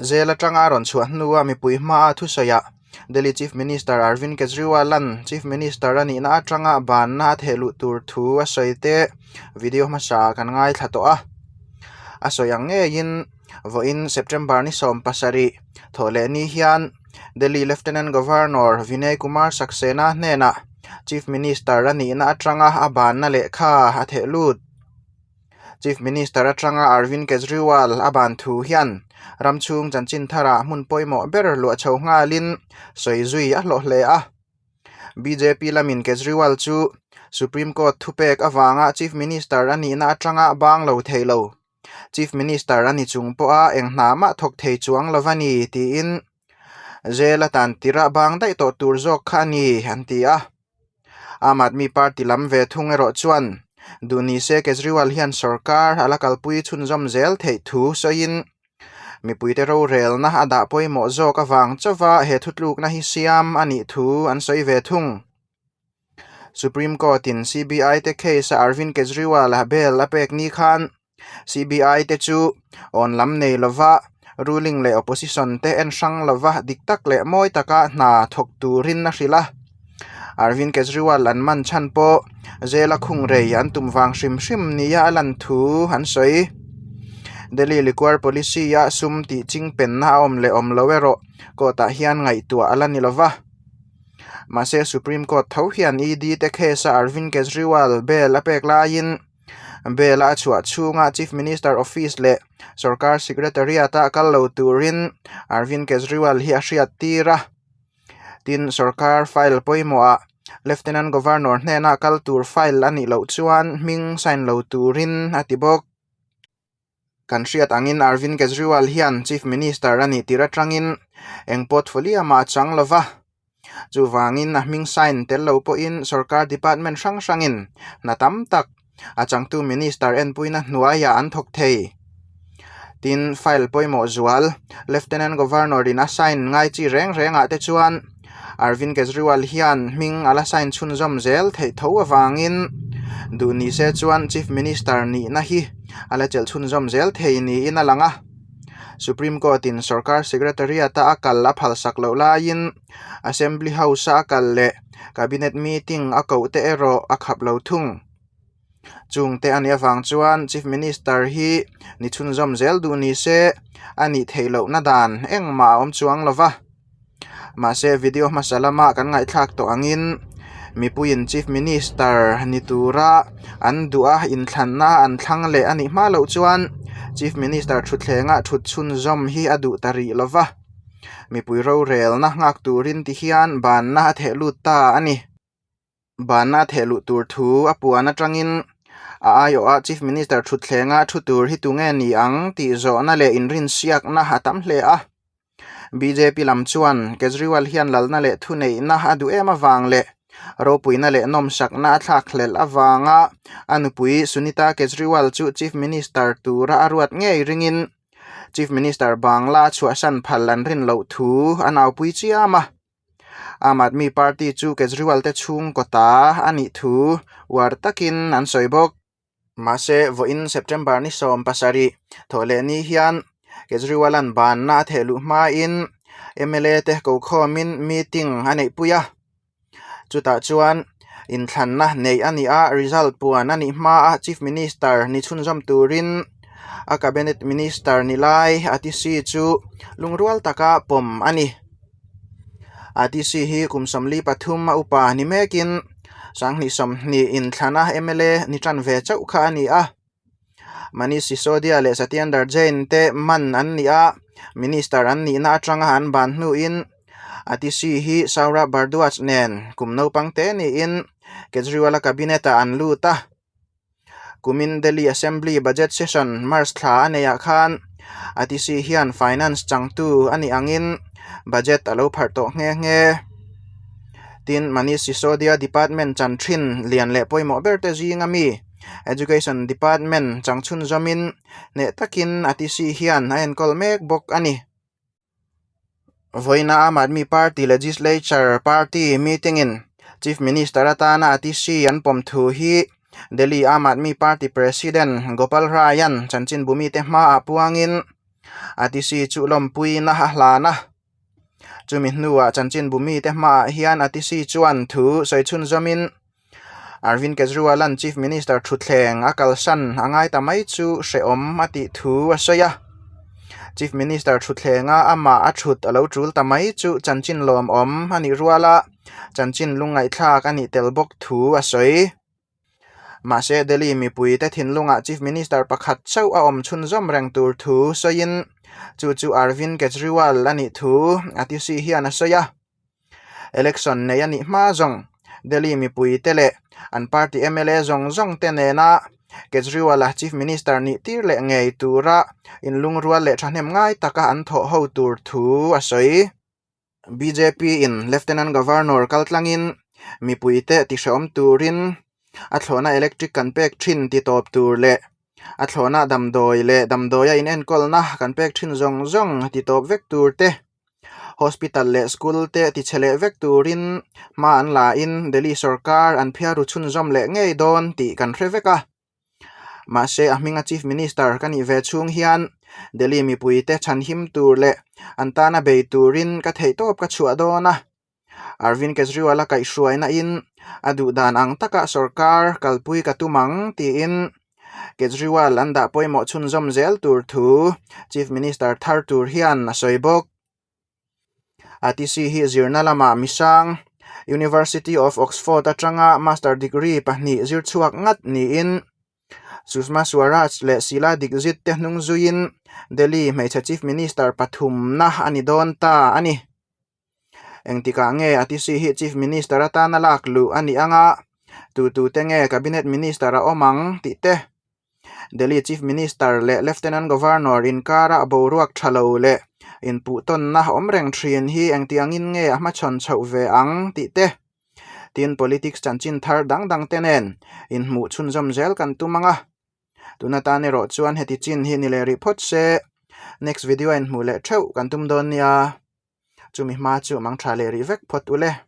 Jail atanga a rawn chhuah hnua mipui hmaa thusawiah Delhi Chief Minister Arvind Kejriwal-a'n Chief Minister a nihna atanga banna a thehluh tur thu a sawi te video hmasa kan ngaithla tawh a. A sawi ang ngeiin vawiin September ni 17 thawhleh ni hian Delhi Lieutenant Governor Vinay Kumar Saxena hnenah Chief Minister a nihna atanga a banna lehkha a thehlut. Chief Minister atanga Arvind Kejriwal a ban thu hian ram chhung chanchin tharah hmun pawimawh ber luah chho nghalin sawi zui a hlawh hle a. Bjp lamin Kejriwal chu Supreme Court thupek avanga Chief Minister a nihna atanga bang lo thei lo. Chief Minister a ni chung pawha eng hna mah thawk thei chuang lo va ni tiin jail a tan tirh a bang daih tawh tur zawk kha a ni an ti a. Aam Aadmi Party lam ve thung erawh chuan duh ni se Kejriwal hian sorkar a la kalpui chhunzawm zel theih thu sawiin mipuite rorelna a dah pawimawh zawk avang chauva he thutlukna hi siam a nih thu an sawi ve thung. Supreme Court-in CBI te case-a Arvind Kejriwal-a bail a pek ni khan CBI te chu awn lam nei lova ruling leh opposition te en hrang lova dik tak leh mawi taka hna thawk turin a hrilh a. Arvind Kejriwal an man chhan pawh jail a khung rei an tum vang hrim hrim nia a lan thu an sawi. Delhi Liquor Policy-a sum tih ching penna a awm leh awm lo erawh court-ah hian ngaihtuah a la ni lova. Mahse Supreme Court tho hian ED te case-a Arvind Kejriwal bail a pek laiin Bail a chhuah chhunga Chief Minister Office leh Sorkar Secretariat-a kal lo turin Arvind Kejriwal hi a hriat tir a. Tin, sorkar file pawimawhah Lieutenant Governor hnena kal tur file a nih loh chuan hming sign lo turin a ti bawk. Kan hriat angin Arvind Kejriwal hian Chief Minister a nih tir atangin eng portfolio mah a chang lo va. Chuvangin a hming sign tel lo pawhin sorkar department hrang hrangin hna tam tak a changtu Minister enpuina hnuaiah an thawk thei. Tin, file pawimawh zual Lieutenant Governor-in a sign ngai chi reng rengah te chuan Arvind Kejriwal hian hming a la sign chhunzawm zel theih tho avangin duh ni se chuan Chief Minister nihna hi a la chelh chhunzawm zel thei niin a lang a. Supreme Court-in sorkar Secretariat-a a kal a phalsak loh laiin Assembly House-a a kal leh Cabinet meeting a koh te erawh a khap lo thung. Chungte a nih avang chuan Chief Minister hi ni chhunzawm zel duh ni se a nih theih lohna dan engmah a awm chuang lo va. Mahse video hmasa lama kan ngaihthlak tawh angin mipuiin Chief Minister ni tura an duh a inthlanna an thlang leh a nih hma loh chuan Chief Minister thutthlengah thut chhunzawm hi a duh ta rih lo va. Mipui rorelna nghak turin ti hian banna a theh lut ta a ni. Banna a theh luh tur thu a puan atangin a aiawha Chief Minister thutthlenga thu tur hi tunge ni ang tih zawhna leh inrinsiakna a tam hle a. Bjp lam chuan Kejriwal hian lalna leh thuneihna a duh em avang leh ropuina leh nawmsakna a thlak hlelh avanga a nupui Sunita Kejriwal chu Chief Minister tura a ruat ngei ringin Chief Minister Bangla chhuahsan phal an rin loh thu a naupui chiam a. Aam Aadmi Party chu Kejriwal te chhungkaw ta a nih thu uar takin an sawi bawk. Mahse, vawiin September ni 17 thawhleh ni hian Kejriwal-a'n banna a theh luh hmain mla te kokhawmin meeting a neihpui a. Chutah chuan inthlanna neih a ni a, result puan a nih hmaa Chief Minister ni chhunzawm turin a Cabinet Minister ni lai Atishi chu lungrual taka pawm a ni. Atishi hi kum 43 a upa ni mekin 2020 inthlana mla ni tan ve chauh kha a ni a. Manish Sisodia leh Satyendar Jain te man an ni a, Minister an nihna atanga an ban hnuin Atishi hi Saurabh Bhardwaj nen kum naupang te niin Kejriwal-a cabinet-ah an lut a. Kumin Delhi Assembly Budget Session March thla a neihah khan Atishi hian Finance changtu a nih angin budget a lo pharh tawh nghe nghe. Tin, Manish Sisodia department chan thin lian leh pawimawh ber te zinga mi Education Department chang chhunzawmin hneh takin Atishi hian a enkawl mek bawk a ni. Vawiina Aam Aadmi Party Legislature Party meeting-in Chief Minister atana Atishi an pawm thu hi Delhi Aam Aadmi Party President Gopal Rai-a'n chanchinbu mite hmaah puangin Atishi chu lawmpuiin a hlan a. Chumi hnuah chanchinbu mite hmaah hian Atishi chuan thu sawi chhunzawmin Arvind Kejriwal-a'n Chief Minister thutthleng a kalsan a ngai ta mai chu hrehawm a tih thu a sawi a. Chief Minister thutthlenga amah a thut a lo tul ta mai chu chanchin lawmawm a nih rual a, chanchin lungngaihthlak a nih tel bawk thu a sawi. Mahse, Delhi mipuite thinlungah Chief Minister pakhat chauh a awm chhunzawm reng tur thu sawiin chu chu Arvind Kejriwal a nih thu Atishi hian a sawi a. Election nei a nih hma zawng Delhi mipuite leh an party mla zawng zawng te nena Kejriwal-a Chief Minister nih tir leh ngei tura inlungrual leh thahnem ngai taka an thawh ho tur thu a sawi. Bjp in Lieutenant Governor kaltlangin mipuite tihrehawm turin a thlawhna electric kan pek thin ti tawp tur leh a thlawhna damdawi leh damdawia inenkawlna kan pek thin zawng zawng ti tawp vek tur te Hospital leh school te tichhe leh vek turin hma an la in Delhi sorkar an phiar ru chhunzawm leh ngei dawn tih kan hre vek a. Mahse a hminga Chief Minister ka nih ve chhung hian Delhi mipuite chhanhim tur leh an tana bei turin ka theihtawp ka chhuah dawn a. Arvind Kejriwal a kaihhruaina in a duh dan ang taka sorkar kalpui ka tum ang tiin Kejriwal an dah pawimawh chhunzawm zel tur thu Chief Minister thar tur hian a sawi bawk. Atishi hi zirna lamah misang University of Oxford atanga Master degree pahnih zir chhuak ngat niin Sushma Swaraj leh Sheila Dikshit te hnung zuiin Delhi hmeichhe Chief Minister pathumna a ni dawn ta a ni. Engtikah nge Atishi hi Chief Minister atana lak luh a nih anga tutute nge Cabinet Minister a awm ang tih te, Delhi Chief Minister leh Lieutenant Governor inkara boruak tha lo leh inpuhtawnna awm reng thin hi engtiangin nge a hmachhawn chhoh ve ang tih te, tin politics chanchin thar dang dang te nen inhmuh chhunzawm zel kan tum ang a. Tuna tan erawh chuan heti chin hi ni leh rih phawt se, next video a inhmuh leh theuh kan tum dawn nia. Chumi hma chu mang tha leh rih vek phawt ule.